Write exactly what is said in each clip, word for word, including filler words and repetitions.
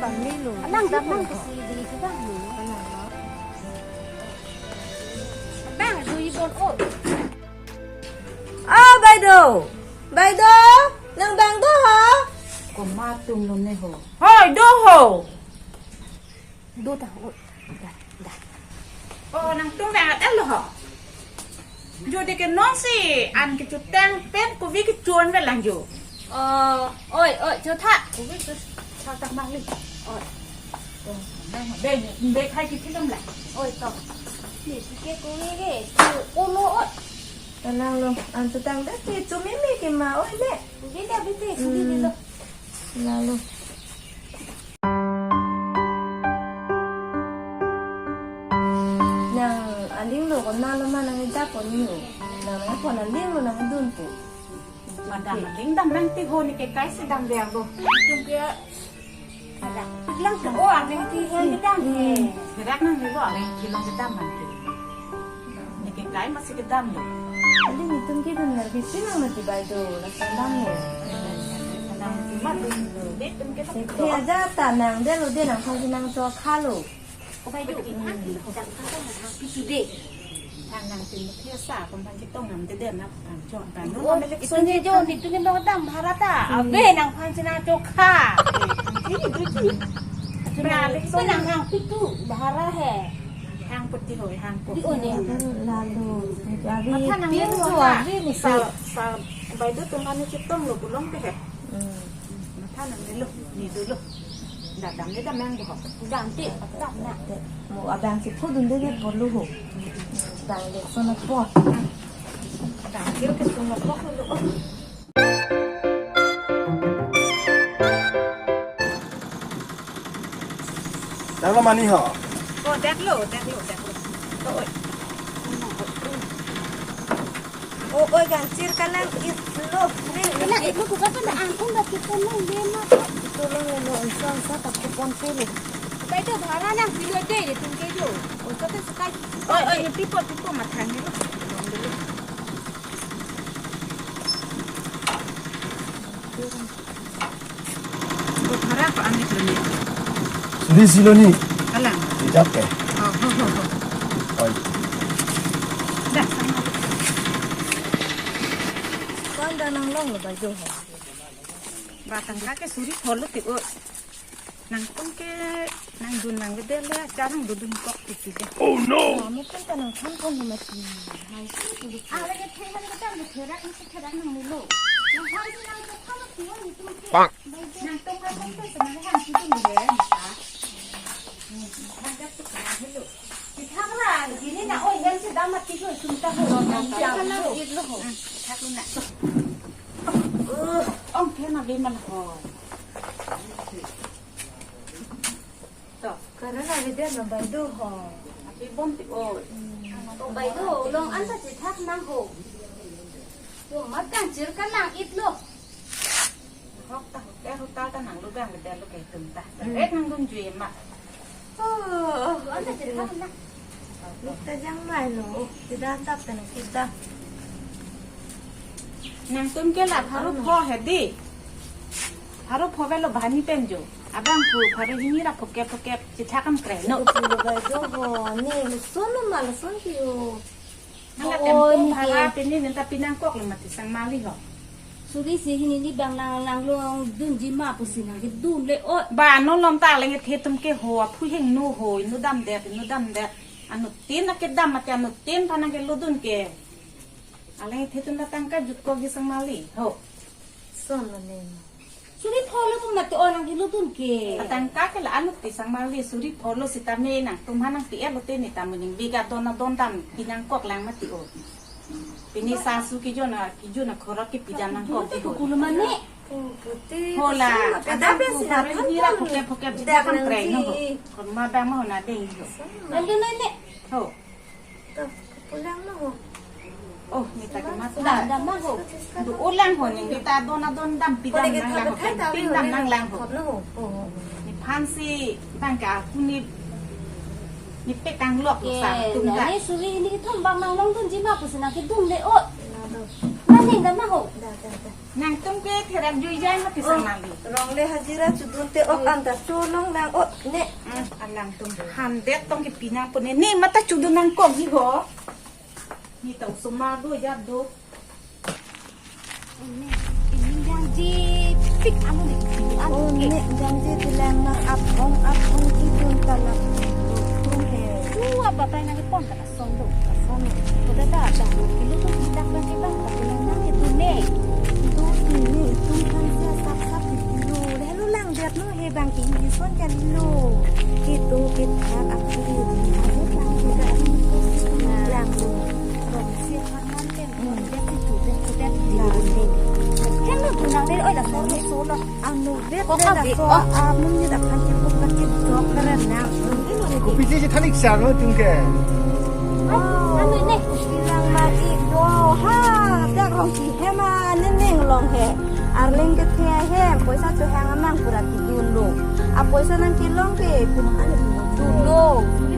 Anang dam nang kesi di kedam ni. Bang, jui bon o. Ah, Bai Do. Bai Do, nang bang do ho? Komat atum lo ne ho. Hoi, do ho. Do ta, oi. Da, da. Oh, nangtum vang at lo ho. Jo de ke nonsi an kechotang pen kovi kechon ve lang jo. Oh, oi, oi, chotha. Kovi kechotang mang li. Oi. Oh, nang be, be khai kithi dam la. Oi, to. Ni ke kovi ke, ulo oi. Nang lo, an chotang da ke chomeme ke ma oi le. Bide, bide, sudi Hmm. dilo. Lalo. Nang aling lo ko nalo ma nang ejak ko ni ho. Nang nang ko aling lo nang dun ko. Madam aling dam nang ti ho ni ke kai si dam de ang bo. Tum ke ada. Lang ko ang nang ti hen dam he. Gerak nang ni bo ang ti lang dam nang ti. Ni ke kai masi kedam do. Aling itum kedun nang bisi nang mati Bai Do, nang kedam lo. Nang cuma do. Dia itum ke Sepi aja ta nang de lo de nang phan si nang chokha lo. Ko Bai Do, ini aku sedang kata nang pitu de. Nang nang tin mati asa, pempan kitong nang de de nang phan chok kan. Oh, itum je jo, itum ke nang dam bhara ta. Hmm. Abe nang phan si nang chokha. Ini do ji. Beralih itu nang hang pitu bhara he. Hang peti ho, hang ko. Di o ne. Lalo. Abi Matha nang tin lelo ko ta. Abi ni Sa, ko. Sa, Bai Do tum ani chetong lo bulong te he. Hmm. Matha nang lelo, ni dolo. Da dam ni dam nang do ho. Dam te, dam na. Mo abang si phu dun de ke polu ho. Bang de so na po. Dam kir ke so na po lo. Dam lo mani ho. Oh, dam lo, dam lo, dam lo. Oh, oi. Oh, oi, ganchir kalang itlo. Kalang itlo bukan kan angkun dah kita nung dia mah. Itu lo lo lo, insya Allah tak kupon pele. Bai Do bhara nang bilo de de tum ke jo. Oh, kata sekai. Oi, oi, pipo, pipo, matha ni lo. Ko bhara ko an dik lo ni. Suri si lo ni. Kalang. Ijak ke. Oh, ho, ho, ho. Oi. Dah, sama. Ko-an da nang long lo Bai Do ho. Ba tangka ke suri pho lo ti o. Nangtum ke nang dun nang gede le, charang dun dun kok titi de. Oh no! Kamu kan tanang kan kan mati. Hai, itu dulu. Ah, lagi therak, lagi therak, masih therak nang dulu. Nang hai si nang therak mati, wah, itu mati. Pak. Nangtum kan kan kan sama kan itu dulu ya, maka. Hmm, hanggap tuh kan dulu. Kita kan gini na, oh, yang sedang mati tuh, sudah ho, nanti kan itu ho. Hmm, satu nak. Uh, ong kena di mana ho? To, karena dia na Bai Do ho. Api bon ti o. Hmm. To Bai Do, long an ta chethak nang ho. Yo, mat ganchir kalang itlo. Hok ta, ke hotel ta nang lubang beda lo ke tum ta. Hmm. Eh, nang dun jui ma. Oh, an ta chethak nang. Luk ta jang mai lo. Tidak tap ta nang kita. Nangtum ke la pharo pho he di. Pharo pho velo bani pen jo. Abang pu pharo hini ra phokep phokep chethak am kre no. Itu pulo Bai Do ho, ni lason lo ma lason ke yo. Nang la Oh, tempo ni bhara ke. Pini nenta pinangkok lo mati sang mali ho. Suri si hini ni bang nang nang long dunji ma pusi nang kedun le o. Ba non lom ta leng the tum ke ho, aphu heng no ho, inu dam det, inu dam det. Anuttin na kedam mati anuttin phan nang kelodun ke. Aleng the tum na tangka jutkok ji sang mali ho. Son lo ne. Suri pho lo pu mati o nang kelodun ke. Atangka ke la anuttin sang mali suri pho lo sitame nangtum hanang ti elo te ni tamu ning biga don na don dam pinangkok lang mati o. Pini sasu kijo na kijo na khorok ke pidam nangkok Itu kijo. Kulo mane. Puti. Hola, Ada ada be si pharo hini ra phokep phokep chethak am kre no ho. Kon ma bang ma ho na dei ho. Ando nai ne. Ho. Pulang lo ho. Oh, ni ta kemat. Dah, dah mah ho. Du ulang ho ni, ni ta don na don dam pidam nang lang ho. Pidam nang lang ho. Ni phan si tangka aku ni, ni petang lok sa tum ta. Ni suri ini kita bang nang long dunji ma pusi nang kedun le o. Mane dam ho. Da, da, da. Nangtum ke therak juijai ma kisang nangli. Rong le hajira chudun te ok anta cholong nang o ne. Hmm, alangtum handet tong ke pinang pun ne. Ne mata chudun nangkok ji ho. Ne ta osomar do jat do. Ini, ini jangji pik anu ne. Oh, ne jangji tilang nang apong apong chudun talang. Tum he. Dua batai nang pon ta. Sondo, sondo. Kota ta, ta. Kilo tu kita kan kita, tapi nang nang itu ne. Itu ne, itu kan siya sap sap itu. Lalu lang dia no he bang ki, ini son kan lo. Itu kita aku di, aku bang kita ini lang tu. Bang siya kan nanti, dia itu, dia itu, dia itu. Kan lo tu nang dia, oi lah, sondo, sondo. Anu vet kokha vet so ko. Amun ni dak kan kibuk kan kibuk keren na. Kopi ji thanik sang lo tum ke. Anu ne. Ilang ma ik do ha. Dak rong ki hem a ne ning long he. Arleng kethe hem. Poisa chohang amang pura kidun lo. A poisa nang kelong ke. Dun lo.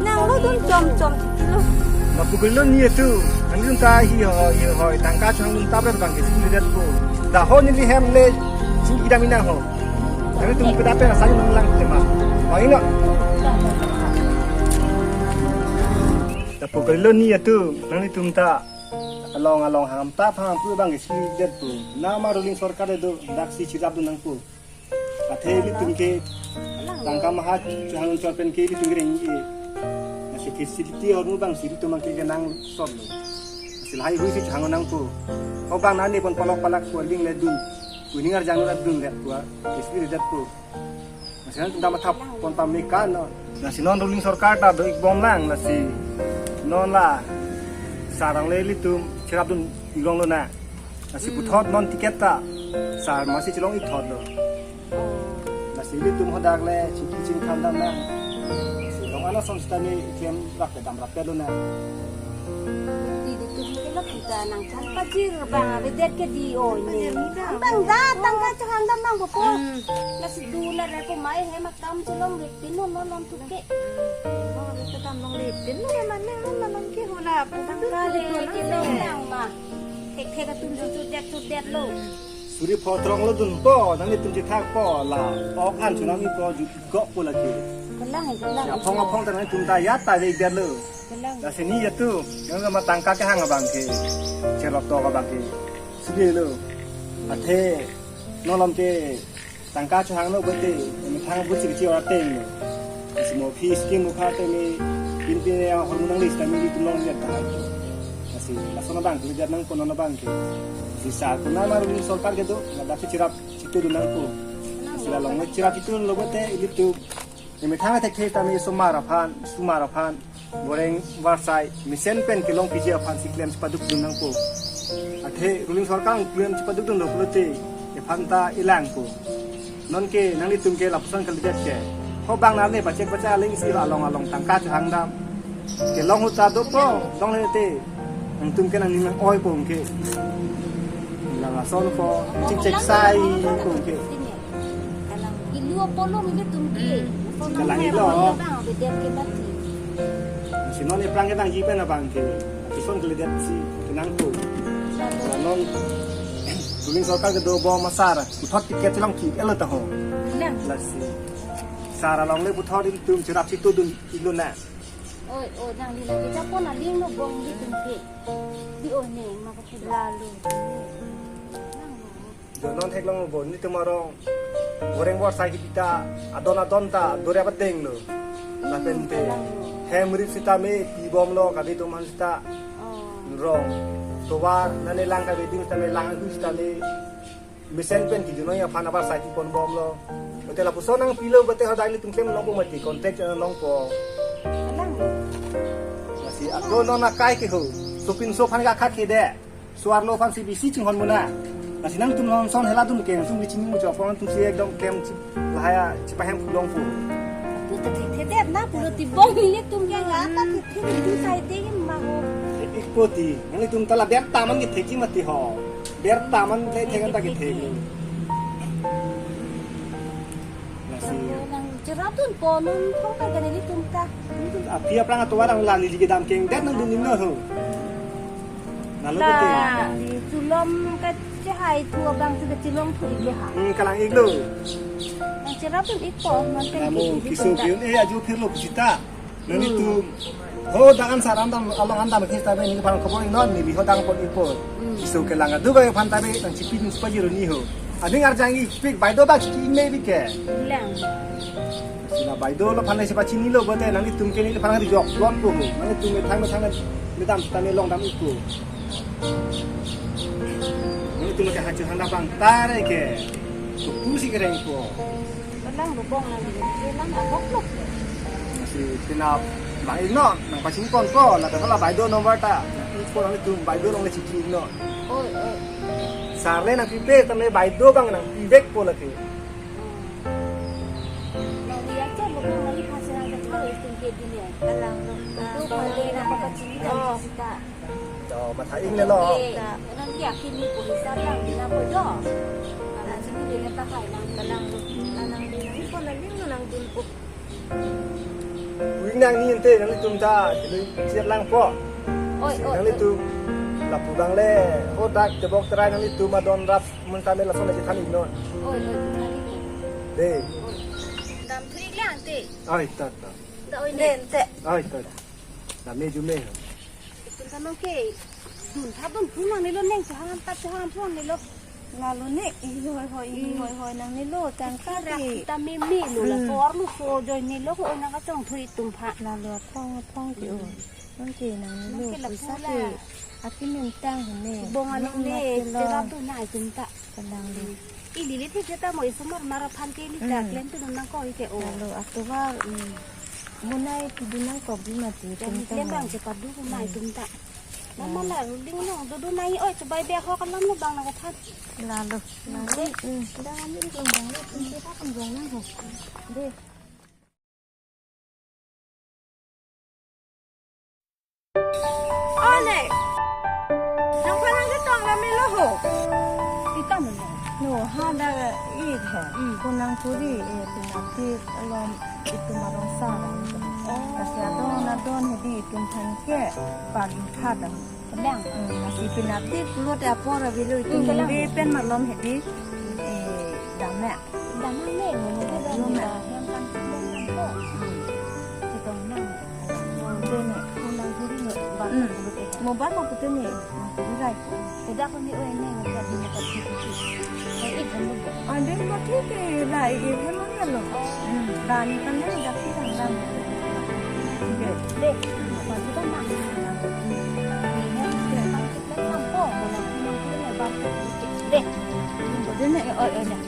Nang lo dun chom chom. Lo. Lapu gullo ni itu. Nangtum ta hi ho, hi ho, tangka chohang dun tablet bang ke sini lihat ko. Dah ho neli hem le, sini kita minang ho. Nangtum kita pe asal nang lang tema. Oh, ino. Lapu gullo ni itu, nangtum ta along along hangam ta hangam pu bang ke sini lihat ko. Nama ruling sorkar itu, dak si chirap dun nangpo. Athe ilitum ke tangka maha chohang chor pen ke ilitum ke reng-i. Lasi facility ahormu bang si ilitum ke kenang sot lo. Lasi lahai hui si chohang nangpo. Ko bang nani pon palok palak ko ling le dun. Kuning arjang le dun le ko. Facility det ko. Lasi nangtum ta mathap pon pameka no. Lasi non ruling sorkar ta do-ik bom lang lasi. Non la sarang le ilitum chirap dun ilong lo na. Lasi puthot non ticket ta. Sar masi chelong-ik thot lo. Lasi ilitum hadak le chingki chingthan dam nang. Lasi rong ana son sita ni klem rap ke dam rap ke lo na. Di di tu ke la kita nang kan pajir bang ave det ke di oi ne. Bang da tangka chohang dam nang bo po. Lasi du la re ko mai he ma kam chelong vet pin non non non tu ke. Mo vet ke kam long vet pin non man ne non non ke ho la. Tangka le chelong nang ma. Thek thek atum si chudet chudet lo. Suri pho trong lo dunpo, nangtum chethakpo la. Ok an chunami ko ju kok po lagi. Kelang, kelang. Aphong aphong ta nangtum ta ya ta ve det lo. Kelang. Lasi ni ya tu, nang ma tangka kehang abang ke. Cherlok tok abang ke. Suri lo. Athe, non lom ke tangka chohang lo bete, methang busi kichi ora teng lo. Lasi mo phi scheme mo kha te me pin pin ya hormu nang list ta me di tulong ya ta. Lasi lason abang ke dia nang kono abang ke. Lasi sa ko nama ruling sorkar ke do, ladak si chirap chitu dun nangpo. Lasi la long chirap chitu lo bete ilitum. Methang thek thek ta me osomar aphan, osomar aphan. Boreng varsai mesen pen kelong piji aphan si klem chipaduk dun nangpo. Athe ruling sorkar klem chipaduk dun lo pulote ephan ta ilangpo. Non ke nanglitum ke lapuson kalidet ke. Ho bang nane pachek pacha aling si along along tangka chohang dam. Kelong huta dopo, dong le te. Nangtum ke nangning nang-oi po ke. Lang ason po, chingchek sai po ke. Ilu apolong ilitum ke. Kalang ilo. Bang, bang, bang, bang, bang. Si non eplang ke tangji pen abang ke. Lapuson kalidet si kenang tu. Lanon ruling sorkar ke do bom asar. Puthot ticket chelong ki elo ta ho. Lang. Lasi. Sar along le puthot ilitum chirap chitu dun ilo na. Oi, oi, nang di lagi ta pon aling lo bong ilitum ke. Di oi ne, ma ko lalu. Lang lo. Jonon theklong bo nelitum arong. Boreng borsai kita adon adon ta dore apa deng lo. Lapen te hem rip sita me pi bom lo kadi tuman sita. Oh. Rong. Tovar nane lang kadi ding sita me lang hu sita me. Mesen pen ki junoi aphan abar sai ki pon bom lo. Bete lapuson nangpilo bete hadak nelitum klem longpo mati contact, eh, longpo. Lang lo. Lasi ako non akai ke ho. Sopinso aphan ke akhat ke de. Suar lo aphan si bisi chinghon mona. Lasi nangtum non son hela dun ke nangtum bichini mucho apon nangtum si ekdom klem chi lahai a chipahem pulong pu. Tu ta thek thek det na pulo ti bong ilitum ke la ta thek thek tu sai te ma ho. Ikpo ti, nangtum ta la ber taman ke thekji mati ho. Ber taman le thek ta ke thek. Lasi. Nang chirap dunpo non thong ka gani ilitum ta. Aphi aplang atovar ang la neli kedam keng det nang dun ning no ho. Lalu ta, betul. Di chulom kachehai thu abang si kachelong thu iklo ha. Hmm, kalang iklo. Nang cherap pun ikpo, non pen Namu iklo kisu pinta. Piun, eh, aju phirlo pusita. Nanglitum. Hmm. Ho, dangan saran dam, along an dam kis tabe neli aphan khobor iknon, neli ho dang pon ikpo. Hmm. Kisu kelang adu bai aphan tabe nangchipin supa jiru ni ho. Ading arjang ipik, baideo bak ki ime bike. Lang. Si la baideo lo aphan si pachinilo bote nanglitum ke neliphan ri jok lon po ho. Nanglitum methang methang medam sita nelong dam ikpo. Nanglitum ke hachu handa bang tare ke. Kupu si kereng po. Kelang lubong nang di. Kelang abok lo. Si pinap bang iknon, nangpachini ponpo, la ta la baideo number ta. Ikpo nanglitum baideo along le chikri iknon. Oi, oi. Sar le nangpipe, tame baideo bang nangpivekpo lake. Nang lihat ke, bukan lagi hasil yang kecil itu ke dunia. Alang lo. Itu kalau dia nak pakai cili dan Oh. Cita. To, matha ingnelo. Oke. Nanti yakin ni polisi yang dia apa jo? Karena sini dia letak kain yang Alang lo. Alang lo. Ini pon lagi nang dun ko. Wing nang ni ente, nanglitum ta, dili chir lang po. Oi, oi, Nanglitum, oi. Lapu bang le, ho dak tebok terai nanglitum adon rap mun kami lason lagi than iknon. Oi, oi, than iknon. De. Oi. Dam thu ik lang te. Ai, ta, ta. Da oi Ne, ne. Ente. Ai, ta, ta. Dam ne jume. Itum kanong ke. Dun tha dun thu nangnelo neng chehang tap chehang thu nangnelo. Lalu ne, i hoi hoi, i Hmm. hoi hoi nangnelo, tang Kita kati. Kita meme lo la Hmm. Kor lo so joi nelo ko nang kachong thu itum pha. Lalu athong athong ke o. Hmm. Non ke nangnelo, Nang ke lapu pisa la. Ke. Ati mintang hene. Bong along Nang ne, na ke lo. Tera tu na itum ta. Kalang lo. Ili le thek ta mo isomar mar aphan ke ili ta Hmm. Klem tu nang ko ike o. Lalu atovar, Hmm. Monai pidun nangkok di mati, Yang tum klem tama. Bang cepat dulu mai Hmm. Tum ta. Mama Hmm. La ruling no, dudu nai oi, cebai be ho kalam lo bang na kathat. Lalu, lalu. Hmm. Dah kami di kelumbang lo, tum kita kelumbang nang ho. Deh. Ole. Nang pha nang ketong la melo ho. Kita melo. No, ha da i he. Hmm. Konang puri, eh, pinati alom itum arong sa. Oh. Kasi adon adon hedi itum aphan ke pagi phada. Kelang. Hmm, kasi pinati pulo te apor avelo itum Hmm, kelang. Be pen malom hedi. Eh, dam ya. Dam ne, mo mo dam Dam ne ya. Yang kan dam ko. Hmm. Kita nang. Mo be ne, mo nang puri ne, ba Hmm. Puri te. Mo ba ko pute ne, puri rai. Udah ko ni oi ne, mo ka di mo ka di. Oi, eh, kan lu. Ande ko thik hai, rai ke hai man lo. Hmm, ba ni kan ne, dak si kan dam. Oke. Deh, apa kita nang? Ini dia kan kita nang ko, mo nang puri ne, ba. Deh. Mo deh ne, oi, oi, deh.